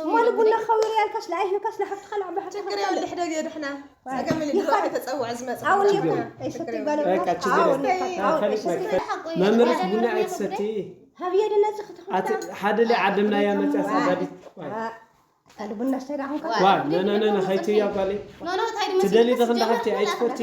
እሞ ልቡና ክኸብር ያልካስ፣ ለኣይህብካስ፣ ለሓፍትኻ፣ ለዓባይ ሓፍትኻ ችግር የብሉ። ሕደግ እየ ድሕና። ጸገም ኢሉ ድሮ ይኸድ። ከይተጸውዐ ዝመጽእ ኣውል ይኹን። ይኹን። ኣይሰቲ በለው። በቃ ችግር ኣውል የብሉ። ይኸድ። ኣውል ኣይሰቲ። መምህርስ ቡና ኣይትሰቲ? ሃብየ ድነጽ ክትኹን። ኣቲ ሓደ ላይ ዓደምና እያ መጽያ ሳዳዲት። ዋ፣ ኣታ ልቡና ስተይ ደኣ ኹንካ። ዋ፣ ነ፣ ነ፣ ነ፣ ነ፣ ኸይትያ ጓለይ። ኖ፣ ኖ፣ ታይ ድመጽእ? ትደሊ ዶ ክንዳ ሓፍቲ ኣይትፈቲ?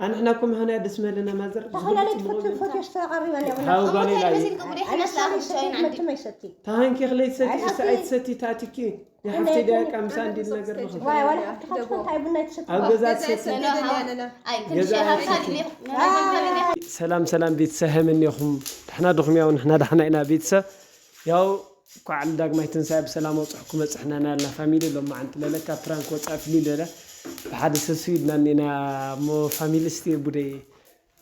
ኣንሕና እኮ ምሃና ደስ መለና ማዘር። ተኸላለ ትፈቱ፣ ፈቱ፣ ዝተቐሪበ ኣለና። ሃው ጓለይ ላይ። መሲልኩም ወደ ሓና ስላም ሻይን ዓዲ። መትመ ይሰቲ። ታሃንኪ ክለይ ሰቲ፣ ኣይሰቲ። ኣይትሰቲ ታቲኪ። የሓፍተይ ደኣ ቃምሳ እንዲል ነገር ንኽእል። ዋይ፣ ዋላ ሓፍትኻ ትኾን እንታይ ቡና ኣይትሰቲ። ኣብ ገዛ ገዛ ትሰቲ። ይሰቲ። ኣይ፣ ክንዲ ገዛ ሻይ ሓፍታ ትሰቲ። ድልየ። ሰላም ሰላም ቤተሰብ፣ ከመይ እኒኹም? ደሕና ዲኹም? ያው ንሕና ደሕና ኢና ቤተሰብ። ያው እንኳዕ ለዳግማይ ትንሳኤ ብሰላም ኣውፅሕኩም በፅሕናና ያልና ፋሚሊ። ሎማዓንቲ ለለካ ፕራንክ ወፃእ ፍልይ ለለ ብሓደ ሰሱ ኢልና እኒና እሞ ፋሚሊ እስቲ ቡደይ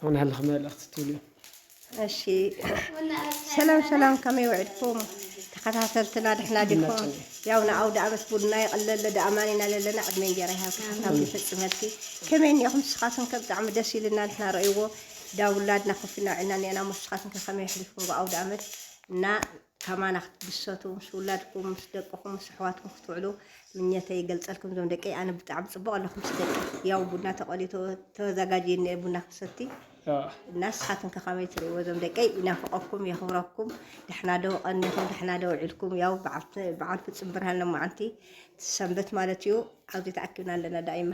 ኣሁን ሃለኽ መልእኽቲ ትብሉ? እሺ። ሰላም ሰላም፣ ከመይ ውዕድኩም ተኸታተልትና? ደሕና ዲኹም? ያው ንኣውደ ዓመት ቡና ይቕለለ ደኣማን ኢና ለለና። ዕድመ እንጀራ ይሃብኪ፣ ሓሳብ ይፈጽመልኪ። ከመይ እኒኹም ንስኻትኩም ከ? ብጣዕሚ ደስ ኢልና ንሕና ረእይዎ። ዳ ውላድና ኮፍ ኢልና ውዒልና እኒአና። እሞ ንስኻትኩም ከ ከመይ ኣሕሊፍኩም ብኣውደ ዓመት? እና ከማና ክትድሰቱ፣ ምስ ውላድኩም፣ ምስ ደቅኹም፣ ምስ ኣሕዋትኩም ክትውዕሉ ምኘተይ ይገልጸልኩም። እዞም ደቀይ ኣነ ብጣዕሚ ጽቡቕ ኣለኹም ምስ ደቀይ። ያው ቡና ተቆልዩ ተወ-፣ ተዘጋጅዩ እኒአ ቡና ክንሰቲ። ኣዎ። እና ንስኻትኩም ከ ከመይ ትርእይዎ እዞም ደቀይ? ይናፍቐኩም፣ የኽብረኩም። ደሕና ዶ ቀኒኹም፣ ደሕና ዶ ውዒልኩም? ያው በዓል፣ በዓል ፍጹም ብርሃን ሎማዓንቲ ሰንበት ማለት እዩ። ኣብዚ ተኣኪብና ኣለና ዳኢማ።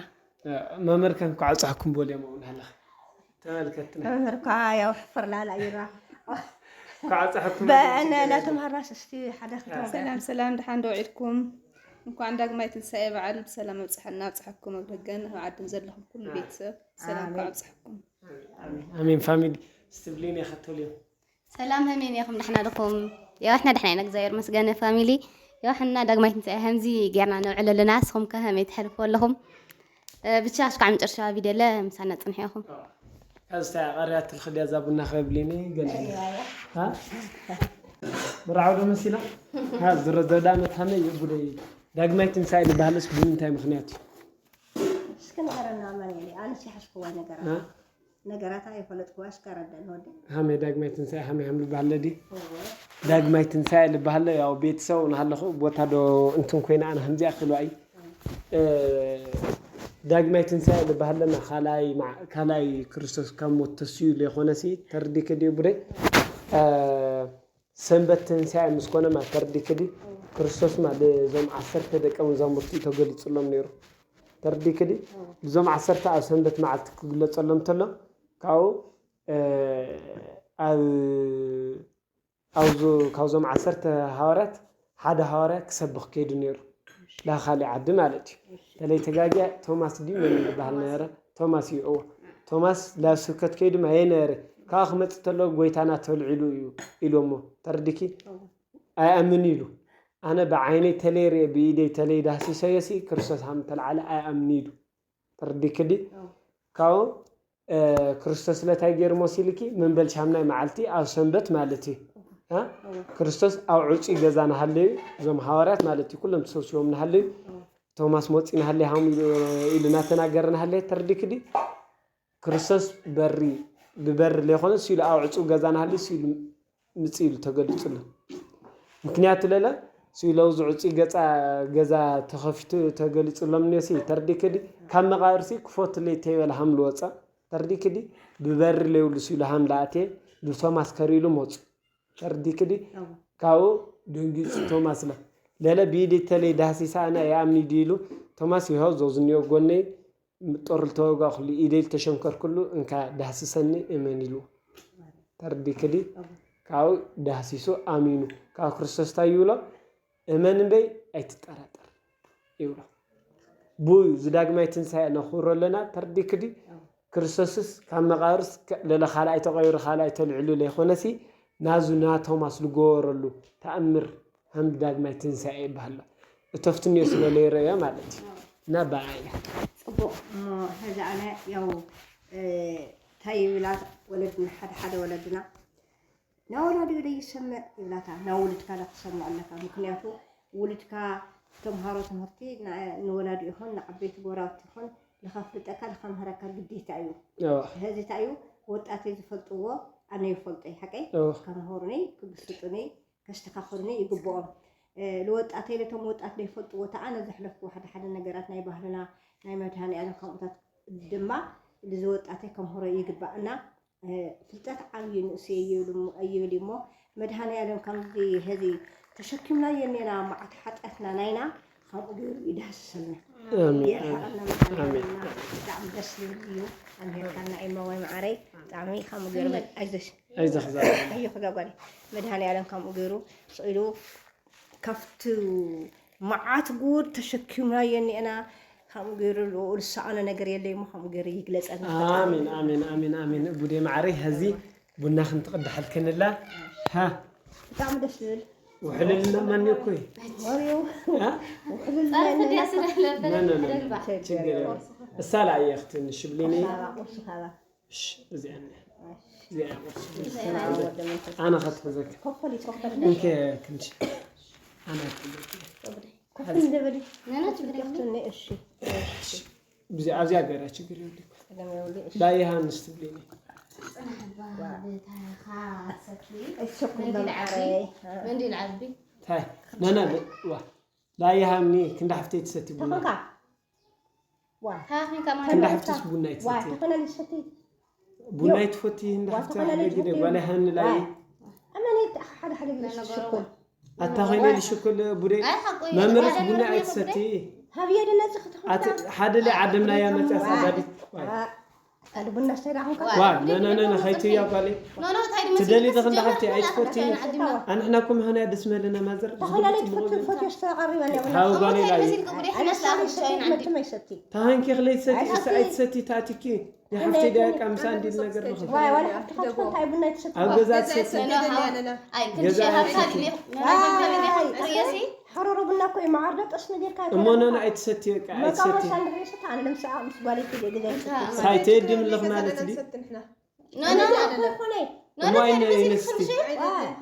መምህር ከ እንኳዕ ኣብፀሐኩም በልዮም እውን ሃለኸ ተመልከትና። መምህር እኳ ያው ሕፍር ላላ ይራ። እንኳዕ ኣብፀሐኩም በእነ በልዮም። ለተምሃራስ እስቲ ሓደ ክተው። ሰላም ሰላም፣ ደሓን ዶ ውዒልኩም? እንኳዕ ዳግማይ ትንሳኤ በዓል ብሰላም ኣብፀሐና፣ ኣብፀሐኩም ኣብ ደገን ኣብ ዓድን ዘለኹም ኩሉ ኣሜን። ቤተሰብ ሰላም እንኳዕ ኣሜን። ኣብፀሐኩም። ኣሜን ፋሚሊ። እስቲ ብሌን የኸተልዮም። ሰላም፣ ከመይ ኢኹም? ደሕና ዲኹም? ያው፣ ኣሕና ደሕና ኢና፣ እግዚኣብሔር ይመስገን። ፋሚሊ፣ ያው፣ ኣሕና ዳግማይ ትንሳኤ ከምዚ ጌርና ነውዕል ኣለና። ንስኹም ከ ከመይ ተሕልፍዎ ኣለኹም? እ፣ ብቻ እስካብ መጨረሻ ቪድዮ ለ ምሳና ጽንሑ ኢኹም። ካብዚ ታይ ቀርያ ትልክ ድያ እዛ ቡና ክብሊኒ ገለ ኢለ። ሃ? ምርዓው ዶ መሲላ? ሃ፣ ዝሮ ዘውዳ መት ሃመ ይቡደይ። ዳግማይ ትንሳኤ ዝበሃልስ ብምንታይ ምኽንያት እዩ? እስኪ ንገረና ኣማኑኤል፣ ኣነስ ይሓዝክዋ ነገራት። ሃ? ነገራት ኣይፈለጥክዋ፣ እስከ ረዳን ወደ። ሃመ ዳግማይ ትንሳኤ ሃመ ሃም ልበሃለ ዲ? እወ። ዳግማይ ትንሳኤ ልበሃለ፣ ያው ቤተሰብ ንሃለኹ ቦታ ዶ እንትን ኮይና ኣነ ሃምዚኣ ክሉ ኣይ። እ፣ ዳግማይ ትንሳኤ ልበሃለና ካልኣይ መዓ-፣ ካልኣይ ክርስቶስ ካብ ሞት ተስዩ ለይኾነሲ ተርዲክ ድዩ ቡደይ? እ፣ ሰንበት ትንሳኤ ምስ ኮነ ማ ተርዲክ ዲ? ክርስቶስ ማ ልዞም ዓሰርተ ደቀ መዛሙርቲ ተገሊጹሎም ነይሩ። ተርዲክ ዲ? ልዞም ዓሰርተ ኣብ ሰንበት መዓልቲ ክግለጸሎም ተሎ፣ ካብኡ፣ እ፣ ኣብ፣ ኣብዙ፣ ካብዞም ዓሰርተ ሃዋርያት ሓደ ሃዋርያ ክሰብኽ ከይዱ ነይሩ። ላብ ካልእ ዓዲ ማለት እዩ። ተለይ ተጋጊያ ቶማስ ድዩ መን ዝበሃል ነበረ? ቶማስ እዩ፣ እዎ። ቶማስ ላብ ስብከት ከይዱ ማየ ነበረ። ካብኡ ክመጽእ ተሎ ጎይታና ተልዒሉ እዩ ኢሎሞ። ተርዲኪ? ኣይኣምን ኢሉ። ኣነ ብዓይነይ ተለይ ርኤ፣ ብኢደይ ተለይ ዳህሲሰዮ ሲ ክርስቶስ ሃም ተልዓለ ኣይኣምን ኢሉ። ተርዲክ ዲ? ኣዎ። ካብኡ፣ እ፣ ክርስቶስ ለታይ ገይሩ መሲልኪ? መንበል ሻምናይ መዓልቲ ኣብ ሰንበት ማለት እዩ። እ? ኣዎ። ክርስቶስ ኣብ ዕጹይ ገዛ ንሃለዩ፣ እዞም ሃዋርያት ማለት እዩ፣ ኩሎም ተሰብሲቦም ንሃለዩ፣ ኣዎ። ቶማስ መጺ ንሃለዩ ሃም ኢሉ፣ ኢሉ እናተናገረ ንሃለየ። ተርዲክ ዲ? ክርስቶስ በሪ፣ ብበሪ ለይኮነ ሲሉ ኣብ ዕጹው ገዛ ንሃሊ ሲሉ ምጽእ ኢሉ ተገሊጹ ኣሎ። ምክንያቱ ለለ፣ ሲሎ ኣብዚ ዕጹይ ገጻ፣ ገዛ ተኸፊቱ ተገሊጹሎም ነሲ ተርዲክ ዲ? ካብ መቓብርሲ ክፈትለይ ተይበለ ሃም ልወጸ። ተርዲክ ዲ? ብበሪ ለይብሉ ሲሉ ሃም ለኣትየ፣ ብቶማስ ከሪሉ መጹ። ተርዲክ ዲ? እዎ። ካብኡ ደንጊጹ ቶማስ ለ፣ ለለ ብኢደይ ተለይ ዳህሲሳ ኣነ ይኣምኒ ድዩ ኢሉ፣ ቶማስ ይኸው ዘውዝንዮ ጎነይ ጦር ልተወጋእኩሉ፣ ኢደይ ልተሸንከርኩሉ፣ እንካ ዳህስሰኒ እመን ኢሉ። ተርዲክ ዲ? እዎ። ካብኡ ዳህሲሱ ኣሚኑ። ካብ ክርስቶስ እንታይ ይብሎ? እመን እምበይ ኣይትጠራጠር ይብሎ። ብኡ ዝዳግማይ ትንሳኤ ነኽብሮ ኣለና። ተርዲክ ዲ? እዎ። ክርስቶስስ ካብ መቓብርስ ከ-፣ ለለ ካልኣይ ተቐቢሩ፣ ካልኣይ ተልዒሉ ለይኮነሲ፣ ናዙ ና ቶማስ ልገበረሉ ተኣምር ሃም ዳግማይ ትንሳኤ ይበሃል ኣሎ። እተፍትንዮ ስለ ለይረእዮ ማለት እዩ። እና ብኣይ እያ። ጽቡቕ። እሞ ሕዚ ኣነ ያው፣ እ፣ እንታይ ይብላ ወለድና፣ ሓደ ሓደ ወለድና፣ "ናወላዲኡ ደይሰምዕ" ይብላታ። ናውልድካ ዶ ክሰምዕ ኣለካ? ምክንያቱ ውልድካ ተምሃሮ ትምህርቲ ና-፣ ንወላዲኡ ይኹን ንዓበይቲ ጎረባብቲ ይኹን ልኸፍልጠካ ልኸምህረካ ግዴታ እዩ። እዋ። ሕዚ እንታይ እዩ? ወጣተይ ዝፈልጥዎ ኣነ ይፈልጦ እዩ። ሓቀይ? እዋ። ከምህሩኒ፣ ክግስጡኒ፣ ከስተኻኽሩኒ ይግብኦም። እ፣ ንወጣተይ ነቶም ወጣት ዘይፈልጥዎ፣ እቲ ኣነ ዘሕለፍኩዎ ሓደ ሓደ ነገራት ናይ ባህልና፣ ናይ መድሃኔ ኣለም ከምኡታት ድማ ንዚ ወጣተይ ከምህሮ ይግባእ እና፣ እ፣ ፍልጠት ዓብዪ ንእሱ እዩ ይብል እሞ፣ እዩ ይብል እሞ፣ መድሃኔ ኣለም ከምዚ ሀዚ ተሸኪምናዮ እኔና መዓት ሓጢኣትና ናይና፣ ከምኡ ገይሩ ይዳህስሰልና። ኣሜን። የርሕቐና መድሃኔ ኣለም። ኣሜን። ብጣዕሚ ደስ ዝብል እዩ። ኣምሄርካና ኤማ ወይ መዓረይ፣ ብጣዕሚ ከምኡ ገይሩ መድ-፣ ኣይዞሽ። ኣይዞሽ ዛጓል። ኣይዞሽ ዛጓል። መድሃኔ ኣለም ከምኡ ገይሩ ስኢሉ ካብቲ መዓት ጉድ ተሸኪምናዮ እኒአና። ከምኡ ገይሩ ልስኣኖ ነገር የለይ እሞ ከምኡ ገይሩ ይግለጸልና። ኣሜን፣ ኣሜን፣ ኣሜን፣ ኣሜን። ቡዴ መዓረይ፣ ሀዚ ቡና ክንትቕዳሓልክን ኣላ። ሃ። ብጣዕሚ ደስ ዝብል። ውሕልልና ማን እኮ እዩ? ወሬው። ሃ? ውሕልልና ጸርፊ ድያ ስለ ነ፣ ነ፣ ነ፣ ነ። ሕደግባ። ችግር የለም። እሳ ላእየ ክትንሽ ብሊኒ። ሃባ፣ ቁርሲ ሃባ። እሺ፣ እዚኣ እኒኣ። እዚኣ እያ ቁርሲ። እዚኣ እያ። ኣነ ኸትሕዘካ። ኮፈል ይትረፈል። እንከ ክንሽ። ኣነ ክትሕዘካ። ኮፈል እንደበሊ። ነና ችግር የለም። እሺ። እሺ። ብዚ-፣ ኣብዚኣ ገይራ ችግር የብሉ። ጸገም የብሉ። እሺ። ላይሃንስ ትብሊኒ። ጽናሕ እባ ዋ። ብታይኻ ትሰቲ። እሱ ኩሎም መንዲል ዓቢ። ዓረይ። መንዲል ዓቢ። ታይ፣ ነና ብ-፣ ዋ። ላይሃኒ ክንዳ ሓፍተይ ትሰቲ ቡና። ተኾንካ? ዋ። ታይ ኾንካ ማለት? ክንዳ ሓፍትስ ቡና ዋ፣ ይትሰቲ። ተኾነ ልሰቲ። ቡና ይትፈቲ እንዳ ዋ፣ ሓፍቲ ተኾነ ኣደጊ ልሰቲ። ጓል ሃኒ ላይ። ዋ። ኣመኔት ሓደ ሓደ ግዜ ለነገሩ ሽኮር። ኣታ ኮይነ ልሽኩል ቡዴ። ኣይ፣ ሓቁ እዩ። መምህርስ ሓደ ቡና መምህር ኣይትሰቲ። ቡዴ? ሃብየ ድነጽ ክትኾን ኣቲ ሓደ ላይ ዓደምና እያ መጽያ ዋ። ሳዳዲት። ዋ። ዋ። ኣሉ ቡና ሰዳ ኹንካ? ዋ፣ ነ፣ ነ፣ ነ፣ ነ፣ ኸይትያ ጓለይ። ኖ፣ ኖ፣ ታይ ድመጽ ትደሊ ክትሰቲ ደኽን ጀመር ደኸፍቲ ጀመር ኣይትፈቲ። ኣታ ኢና ዓድና። ኣንሕና እኮ ምህና ደስ መለና ማዘር። ተኾነ ዝብሉ ለይትፈቱ ትብሉ ፈትዮ ዝተቐሪበ ኣለዎ። ሃው ጓለይ ኣነ ላይ። መሲል ክቡድ እያ፣ ሓላስ መትም ኣይሰቲ። ተሃንኪ ክለይ ትሰቲ፣ ኣይሰቲ። እሳ ኣይትሰቲ ታቲኪ። ንሓፍቲ ደቃ ምሳ እንዲል ነገር ንኹ። ዋይ፣ ዋላ ሓፍትኻ ትኾን እንታይ ቡና ኣይትሰቲ። ኣብ ገዛ ትሰቲ። ኣይ፣ ክንዲ ገዛ ሃብታ ትሰቲ። ድልየ። ኣይ። ርእየሲ? ሓሮሮ ቡና እኮ እዩ፣ መዓር ዶ ጠስሚ ጌርካ እሞ ኣይኮነን። ነን ኣይትሰቲ፣ በቃ መቃወስ ኣይትሰቲ። ኣንድ ርእስታ ኣነ ለምሳ ምስ ጓለይ ትደግዘ። እንታይ? ሳይተ ድም ለኽ ማለት ዲ? ንሕና። ኖ፣ ኖ፣ ኖ። ኖ፣ ኖ፣ እሞ ኣይነ-፣ ኣይነ ስቲ።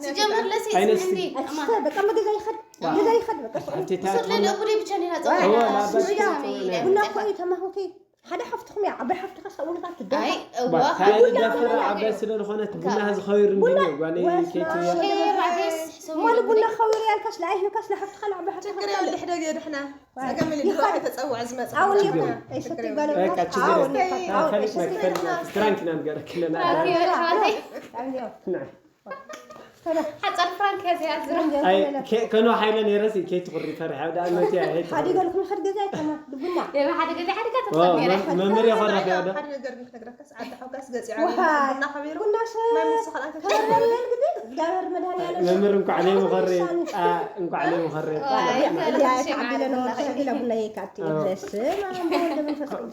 ሲጀምር ለሲ ኣይነ ስቲ። ስምኒ። ኣማ። ኣትስተ፣ በቃ፣ መገዛ ይኸድ፣ ዋ። መገዛ ይኸድ፣ በቃ፣ ስዑ። ኣቲ እሱ ታቱ ለደ ጉዴ ብቻ ኔራ ዋ፣ ጸወታ። ዋ፣ ዋ፣ ሱስ ዋ። ጃሚ። ዋ። ቡና እኮ እዩ፣ ተማሁቲ። ሓደ ሓፍትኹም እያ፣ ዓባይ ሓፍትኻ ሰብኡልካ ትደፋ። ኣይ፣ ዋ፣ እዋ፣ ካይ ቡና ደፈራ ቡና ዓባይ ስለ ዝኾነት ቡና ቡና። ዝኸይር ቡና። እንዲዮ፣ ጓለይ ወስና። ኬትያ። ሄር፣ ዓደስ፣ ሰው ማሉ ቡና ይብሉ። ኸዊር ያልካስ፣ ለኣይህብካስ፣ ለሓፍትኻ፣ ለዓባይ ሓፍትኻ ችግር የብሉ፣ ትደፋ። ሕደግ የድሕና። ዋ። ጸገም የለን፣ ይኸድ። ድሮ ተጸውዐ ዝመጽእ ኣው ማለት ይኹን። ነው። ኣይሰቲ ችግር ጓለ የብሉ። በቃ፣ ችግር ኣው የብሉ። ኣይሰቲ። ፕራንክ ኢና ንገረክልና። ኦኬ፣ ወልሓተይ። ኣንዲዮ። ንዓ። ሓጻር ፍራንክ ያዝ፣ ያዝ። ኣይ፣ ከ-፣ ከኖ ሓይለ ነይረሲ፣ ከይትኹሪ ፈሪሐ፣ ወደ ኣመት እያ፣ ከይትኹሪ። ሓዲገ ልኩም ኸድ ገዛ ይኮና፣ ድቡና። የበ ሓደ ገዛ፣ ሓደ ገዛ ኦ፣ ትኾን ነይራ። መ-፣ መምህር የኾረፈ፣ ወደ ሓደ ነገር ንክነግረካስ፣ ዓዲ ሓውካስ ገጺ ዋ፣ ዓብዩ ቡና ኸቢሩ፣ ቡና ሰ-፣ ማይ ምስ ኸልኣተ ከበረለን ግዲ፣ እግዚኣብሔር መድኃኒዓለም። መምህር እንኳዕ ለይ መኸሪ፣ ውሳኔ። አ፣ እንኳዕ ለይ መኸሪ። ዋ፣ ያ፣ ያ፣ ያ፣ ያ፣ ያ፣ ቡና ያ፣ ያ፣ ያ፣ ያ፣ ያ፣ ያ፣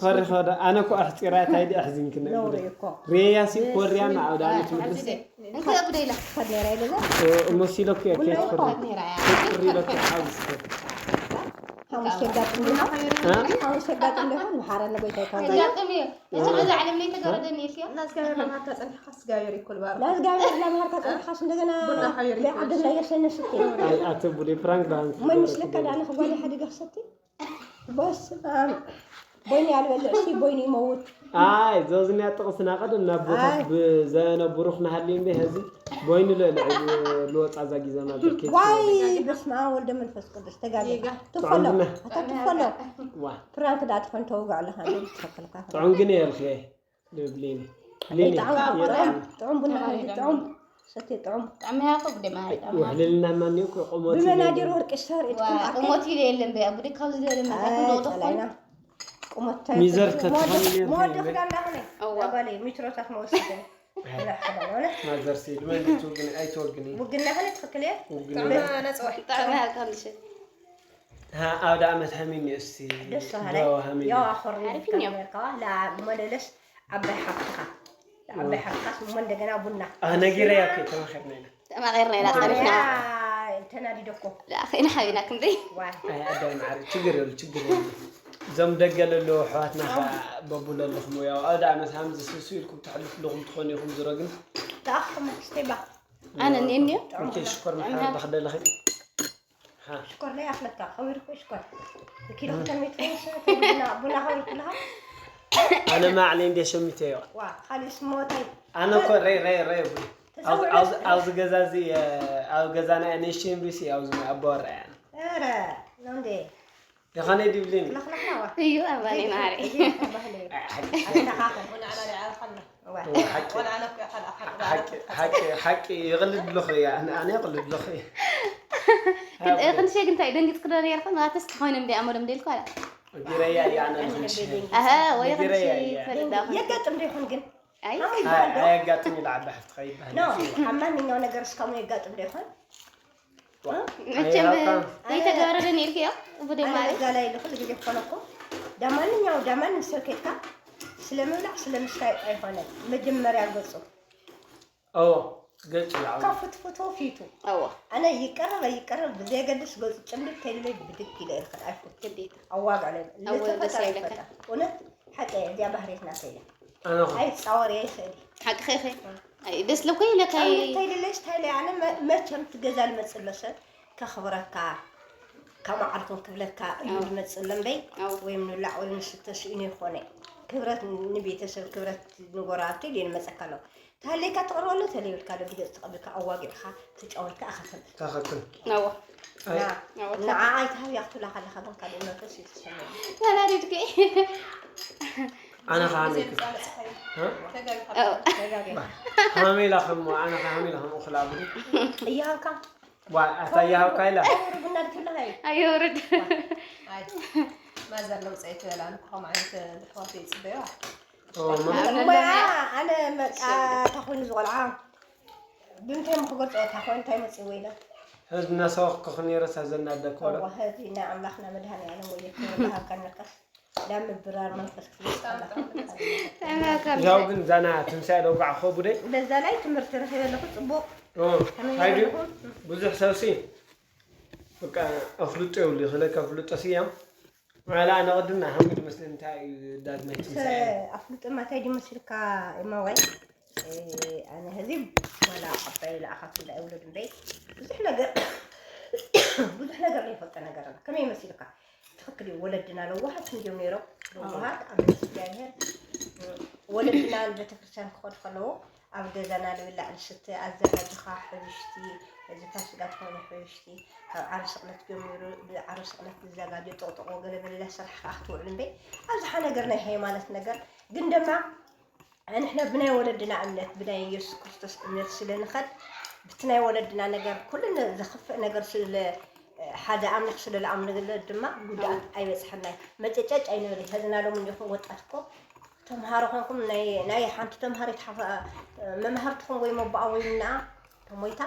ፈሪኸ ወደ፣ ኣነ እኮ ኣሕፂራ፣ ታይ ድኣ ኣሕዚንክና ነውሪ ግዲ። እኮ። ሬያ ሲ ኮርያ፣ ንዓውደ ዓመት ምድርስ። እንተ ብደይላ። ከድ ነይራ ኢለ እዛ። እ፣ እሞ ሲለኩ እያ፣ ቡና ከየት ይኮ። ፍሪ። ከድ ነይራ እያ። ፍሪ ኢለኩ፣ ሓውስ ከድ። ሓሙስ የጋጥም ዲኻ? እ? ሓሙስ የጋጥም ዲኻ? መሓረኒ ጎይታ ይካ። የጋጥም እዩ። እቲ በዛ ዓለም ላይ ተጋረደኒ ኢልክዮ? እና እግዚኣብሔር ለመሃርካ ጸኒሕካስ እግዚኣብሔር ይኩል ባርክ። ለእግዚኣብሔር ለመሃርካ ጸኒሕካስ እንደገና ቡና ሓቢሩ ናይ ይኩል። ዓድና የሰነ ስቲ። ኣይ፣ ኣተ ቡዴ ፕራንክ ዳን መን ምስለካ ዳነ ክጓል ሓዲገ ክሰቲ? በስመ ኣብ። ቦይኒ ያልበልዕ ሲ ቦይኒ ይመውት። ኣይ፣ ዘዝንያ ጥቕስና ቀደም ናብ ቦታት ኣይ። ብዘነብሩ ክነሃሊ እንደ ሀዚ ቦይኒ ልዕሊ ልወጻ እዛ ጊዜ ናብ ብርኬት ዋይ፣ ይወጣ። በስመ ኣብ ወልደ መንፈስ ቅዱስ ተጋገ። ይጋ። ትፈሎ። ጥዑም ቡና። ኣታ ትፈሎ። ዋ። ፕራንክ ዳ ትኾን ተውጋዕ ኣለኻ፣ ትፈከልካ። ጥዑም ግን እየ ኢልክየ። ብሌኒ። ብሌኒ። ጥዑም፣ የጣዕም። ጥዑም፣ ጥዑም ቡና፣ ጥዑም። ሰትየ ጥዑም። ጥዑም እያ እኮ ብደማ እያ ጥዑም። ውሕልልና ማን እኮ ቆሞት ብመናጀር ወርቂ ሰር ዋ፣ ኢትኩም ኣከ-፣ ቁሞት ኢለ የለን በያ፣ ቡዲ ካብዚ ዝበለ መድረክ ኣይ፣ እንደወደኹ ጸላይና። ቁሞት ታይ ሚዘር ትፈልጥ? ተትኾን መወደ-፣ ኢለ መወደ ይብል። ክዳን ዳኹነ። እዋ። ዳጓለይ፣ ሚትሮታት መወስደ። ማዘር ሲድ፣ መን ትውግን፣ ኣይትወግኒ። ውግና ኸነ ትኽክል እየ? ውግና። ጥዑም ነጽዋ። ጥዑም እያ፣ ኮንዲሽን። ሃ፣ ኣውደ ዓመት ሃሚኒ እስቲ ደስ በሃላይ። ዶ ሃሚኒ። ያው ኣኾርኒ ሓሪፍ እዩ። ነርካ፣ ላ መለለስ ዓባይ ሓፍትኻ። ዓባይ ሓፍትኻስ እሞ እንደገና ቡና። አ፣ ነጊረያ እኮ፣ ተማኺርና ኢና። ተማኺርና ኢና፣ ጸኒሕና። ማርያ፣ ተናዲደ እኮ። ላ፣ ኸይና ሓቢና ክንደይ? ዋይ። ኣይ፣ ኣዳም ዓሪ፣ ችግር የብሉ፣ ችግር የብሉ። እዞም ደገ ለለዉ ኣሕዋትና ኸዓ በቡ ለለኹም፣ ያው ኣውደ ዓመት ሃምዚ ስሱ ኢልኩም ተሕልፉ ኣለኹም ትኾኑ ኢኹም፣ ዝሮ ግን ተኣኽኹም ስቴባ። ኣነ እኔ እኔ። ኦኬ፣ ሽኮር መሓር ባኽደለኺ። ሃ። ሽኮር ናይ ኣፍለካ፣ ኸዊር እኮ ሽኮር። ኪሎ ክተሚት ቡና፣ ቡና ኸዊር ኩልኻ? ኣነ ማዕለ እንደ ሸሚተዮ። ዋ፣ ኻሊስ ሞተይ። ኣነ እኮ ረይ፣ ረይ፣ ረይ፣ ቡን። ተሰውረ። ኣብዚ፣ ኣብዚ፣ ኣብዚ ገዛ እዚ፣ እ፣ ኣብ ገዛና እያ፣ ንእሽተይ እምብሲ፣ ኣብዚ ኣባወራ እያ። ኧረ፣ ነው እንዴ? የኻነይ ዲብሊን ለኽለኽናዋ። እዩ ኣባኒ ማሪ። እዚ ባህሊ። ኣይተኻኽል። ወንዓና ሪዓልካና እዋ። ወንዓና እኮ ያኻል ኣኻል ሓቂ ሓቂ ይቕልድ ብለኹ እያ ኣነ ይቕልድ ብለኹ እያ ክንሸግ እንታይ ደንግጽ ክዶ ነርኩም ኣተስ ኮይኖም ዲ ኣመሎም ደልኩ ኣላ። ቢረያ እያ ኣነ ንኽንሽ ኣሀ ወይ ቢረያ ክንሽ እያ ፈሪዳ የጋጥም ዶ ይኾን ግን? ኣይ አሁን ይባል ዶ? ኣየጋጥም ኢላ ዓዲ ሓፍቲ ከይባል ኖ፣ ኣብ ማንኛው ነገር እስካሁን የጋጥም ዶ ይኾን? መቸም ዘይተጋረደ ነርክዮ ቡደ ኣነ ማሪ ገዛ ላይ ልኹል ጊዜ ክኾነኩም ዳማንኛው ዳማን ምሰልከትካ ስለ ምብላዕ ስለ ምስታይ ኣይኾነን። መጀመርያ ገጹ ኦ ገጽ ይዓው ካብ ፍትፍቶ ፊቱ ኣዎ ኣነ ይቀረብ ኣይቀረብ ብዘየገድስ ገጹ ጭምድድ ከይልለይ ብድግ ኢለ ይርክድ ኣይፎት ግዴታ ኣዋጋ ለ ኣወ ደስ ኣይብለካ። እውነት ሓቂ እዚኣ ባህሬት ናተይ እያ። ኣነ ኸ ኣይፃወር እየ ይኽእል እዩ። ሓቂ ኸይኸ ኣይ ደስ ለኮ ይብለካ ከይደለሽ ታይለ ኣነ መ- መቸም ትገዛ ልመፅእ መሰል ከኽብረካ ካብ መዓርኩም ክብለካ እዩ ዝመፅእ ለምበይ ኣዎ። ወይም ንብላዕ ወይ ንስተ ስኢኑ ይኾነ ክብረት ንቤተሰብ ክብረት ንጎራብቲ ድየ ንመፀካ ኣለዉ ታሌካ ትቕርበሉ ተለይብልካ ዶ ብገፅ ተቐብልካ ኣዋጊዕካ ተጫወትካ ኣኸተል ካኸክል ነዎ ኣይ ነዎ ንዓ ኣይትሃብያ ክትብላ ከለኻ ግን ካልእ መንፈስ እዩ ተሰምዑ ተናዲድኩ ኣነ ኸሃመይ ብዘይ ምፃ መፅኻዩ እ? ተጋቢካ ኣው ተጋጊ ሃመይ ኢላ ከም ኣነ ኸሃመይ ኢላ ከም እኽላ ብዱ እያሃብካ ዋ ኣታ ይሃብካ ኢላ ቡና ድፍላሃዩ ኣየውርድ ኣይ ማዘር ለውፀ ይትበላ ንኩ ከም ዓይነት ኣሕዋት ይፅበዩ ኦ፣ ማ- እሞያ ኣነ መቃ ታኾይኑ ዝቆልዓ ብምንታይ ምክገልፆ ታኾይኑ እንታይ መፅእዎ ኢለ ህዝቢ እናሰወኽኩ ነይረ ሳዘናደኩ እዋ ህዚ ናይ ኣምላኽና መድሃኒ ኣለም ወየክ ሃብካ ነርካስ ዳም ምብራር መንፈስ ክርስቶስ ኣምላኽ ያው ግን ዛና ትንሳኤ ደጓዕኮ ቡደይ በዛ ላይ ትምህርቲ ረኺበ ኣለኹ ፅቡቅ ኦ፣ ከመይ ሃይዲ ኣለኹም ብዙሕ ሰብሲ በቃ ኣፍልጦ የብሉ ይኽእለካ ኣፍልጦ ስያም ማላ ኣነ ቅድም ንሓሙድ መስለ እንታይ እዩ ዳግማይ ትንሳኤ ኣፍልጦ ማታይ ድመስልካ እማዋይ ኣነ ህዚ ዋላ ዓባይ ለኣኻት እንዳ ይውለድ እምበይ ብዙሕ ነገር ብዙሕ ነገር ዘይፈልጦ ነገር ኣላ ከመይ መሲልካ ትኽክል እዩ ወለድና ለዋሃት እንዲዮም ነይሮም ለዋሃት ኣብ እግዚኣብሔር ወለድና ቤተክርስትያን ክኸዱ ከለዉ ኣብ ገዛና ልብላዕ ልስተ ኣዘጋጅኻ ሕብሽቲ እዚ ፋሲጋ ዝኾነ ሕብሽቲ ካብ ዓርቢ ስቕለት ጀሚሩ ብዓርቢ ስቕለት ዝዘጋጆ ጥቕጥቆ ገለ በለላ ስራሕ ከዓ ክትውዕል እምበይ ኣብዝሓ ነገር ናይ ሃይማኖት ነገር ግን ድማ ንሕና ብናይ ወለድና እምነት ብናይ የሱስ ክርስቶስ እምነት ስለ ንኸድ ብቲ ናይ ወለድና ነገር ኩሉ ዘኽፍእ ነገር ስለ ሓደ ኣምላኽ ስለ ዝኣምንለ ድማ ጉድኣት ኣይበፅሐናይ መጨጨጭ ኣይንብል ሀዝና ሎም እንዲኹም ወጣት እኮ ተምሃሮ ኮንኩም ናይ ናይ ሓንቲ ተምሃሪት ሓፈ መምሃርትኹም ወይ መባኣ ወይ ምንኣ ተሞይታ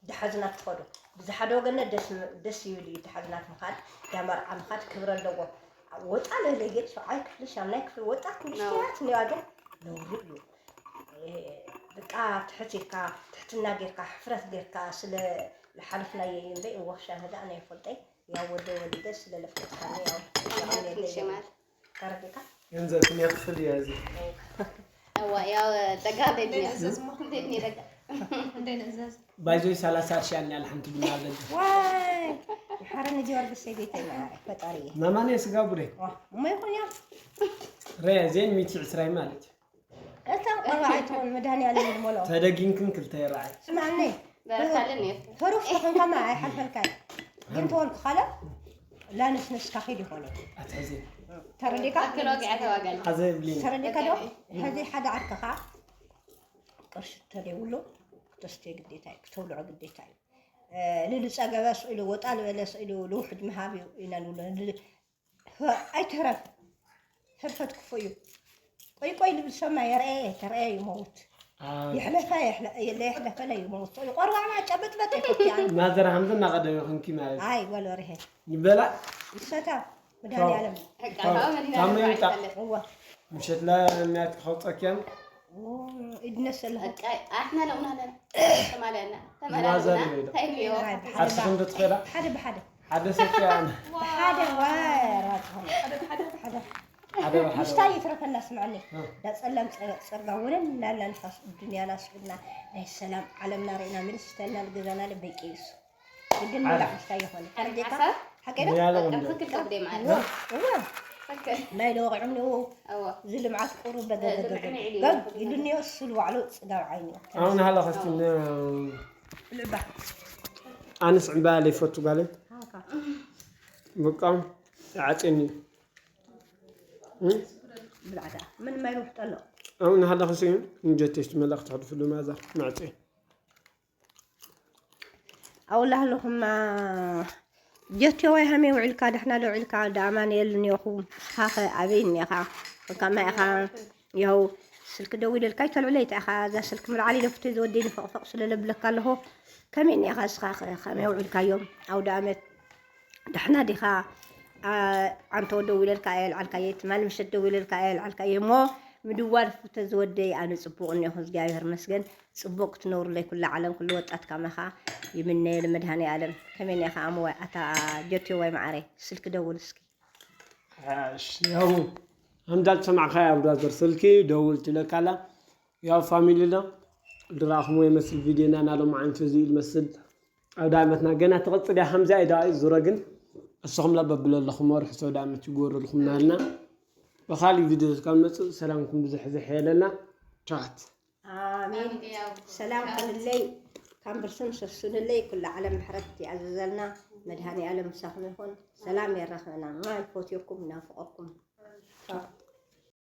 ደሓዝናት ትኸዱ ብዝሓደ ወገነ ደስ ደስ ይብል እዩ ደሓዝናት ምኻድ ዳመርዓ ምኻድ ክብረ ኣለዎ ወጣ ለለ ግን ሸውዓይ ክፍሊ ሻምናይ ክፍሊ ወጣት ንእሽተያት እኒዋ ግን ነውሪ እዩ በቃ ትሕት ኢልካ ትሕትና ጌርካ ሕፍረት ጌርካ ስለ ዝሓለፍናዮ እዩ እምበይ እወ ሻህዳ ኣነ ይፈልጠይ ያው ወደ ወሊደ ስለ ለፍለጥካኒ ያው ተረዲካ ገንዘብ ክን ክፍል እያ እዚ እዋ ያው ጸጋ ደድንያ ደድንያ ጸጋ እንደይ ንእዘዝ ባይዞይ ሰላሳ ሺ ኣለ ሓንቲ ቡና ኣብ ደገ ዋይ ሓረ ንጊዮርጊስ ሰይቤተይ ፈጣሪ ማማን ስጋ ቡሬ እሞ ይኹን ያ ረያ ዜን ሚቲ ዕስራይ ማለት እዩ እታ ቆልዓ ኣይትኾን መድሃኒኣለም ይድመሎ ተደጊምክን ክልተ ይረኣይ ስማዕኒ በረካልን እዩ ተሩፍ ተኾንካማ ኣይሓልፈልካን ግን ተወልኩ ካለ ላነስነስካ ኺድ ይኾነ ኣትሕዚ ተረዲካ ኣክል ወግዐ ተዋገል ሓዘ የብሊን ተረዲካ ዶ ሕዚ ሓደ ዓርከኻ ቅርሺ ተደይብሉ ክተስትዮ ግዴታ እዩ ክተብልዖ ግዴታ እዩ ንዝፀገበ ስኢሉ ወጣ ዝበለ ስኢሉ ልውሕድ ምሃብ እዩ ኢና ንብሎ ኣይትህረፍ ህርፈት ክፉእ እዩ ቆይ ቆይ ልብል ሰማ የርአየ ተረአየ ይመውት የሕለፈ የሕለፈለ ይመውት ቆርባዕና ጨበጥበጥ ይፈትያን ማዘር ሃምዘ እናቐደመ ይኹንኪ ማለት ኣይ ወለርሄ ይበላ ይሰታ መድሃኒዓለም ታመ ይምጣ እዋ ምሸት ለሚያት ክኸውፀኪያን ኢድነሰለኸ ኣሕና ለውና ለና ተማለና ማዘር ተማለና ይበላ ታይሚዮ ዓርሲ ክንዲ ትኸዳ ሓደ ብሓደ ሓደ ሰፊያን ብሓደ ዋራት ሓደ ሓደ ሓደ ምስታ ይትረፈና ስምዐኒ ዳፀላም ፀርጋ ወለል ላላ ንፋስ ዱንያና ስብና ናይ ሰላም ዓለምና ርኢና ምልስ ስተልና ንገዛና ለበይቂ ይሱ ግድን ምብላዕ ምስታ ይኾነ ሓቂዶ ያለ ወንዶ ትክክል ቅድም ኣለ እዋ ናይ ለወቂዖም ንው እዋ እዚ ልምዓት ቁሩብ በገገገገ ኢሉ ንዮ ስሉ ባዕሉ ፅጋብ ዓይኒ ኣሁን ሃላ ኸስቲ ልዕባ ኣነስ ዕምባ ለይፈቱ ጋለ በቃ ይዓፅየኒ። ብላዕዳ ምን ማይ ሩሕ ጠሎ ኣሁን ሓደ ክሲ እንጀቴሽ መልእኽቲ ሕድፍሉ ማዛ መዕፅየ ኣውላ ኣለኹማ ጀቴዋይ ሃመይ ውዕልካ ዳሕና ዶ ውዕልካ ዳ ኣማንኤል እኒኹ እስኻኸ ኣበይ እኒኻ ከማይ ኢኻ ይኸው ስልክ ደዊለልካ ይተልዕለይ ኢኻ እዛ ስልክ ምልዓሊ ደፍተ ዝወደይ ንፈቕፈቕ ስለለብለካ ኣለኹ ከመይ እኒኻ እስኻኸ ከመይ ውዕልካዮም ኣውደ ኣመት ዳሕና ዲኻ ዓንተወ ደዊለልካ ኣየልዓልካየ ትማሊ ምሸት ደዊለልካ ኣየልዓልካየ እሞ ምድዋል ፍተ ዝወደይ ኣነ ፅቡቕ እኒኹ እግዚኣብሔር መስገን ፅቡቕ ክትነብሩለይ ኩላ ዓለም ኩሉ ወጣት ካማኻ ይምነየ ንመድሃኒ ኣለም ከመይ ኒኻ ኣምዋይ ኣታ ጀትዮ ወይ መዓረይ ስልክ ደውል እስኪ ያው ኣምዳል ሰማዕካ ያ ብራዘር ስልኪ ደውል ትለካላ ያው ፋሚሊ ዶ ድራኹም ወይ መስል ቪዲዮና ናሎም ዓንተ እዚ ይመስል ኣብ ዳመትና ገና ትቕፅል ያ ከምዚኣ ኢዳ ዙረ ግን እስኹም ለበብለለኹም ወርሒ ሰው ዳመት ይጎረልኩም ናልና በኻሊ ቪዲዮ ካብ መፅእ ሰላምኩም ብዙሕ ዝሕ የለና ቻት ኣሜን ሰላም ከንለይ ካምብርስን ሰሱንለይ ኩሉ ዓለም ምሕረት ይኣዘዘልና መድሃኒ ኣለም ምሳኹም ይኹን ሰላም የራኽበና ማይ ፎትዮኩም ናፍቆኩም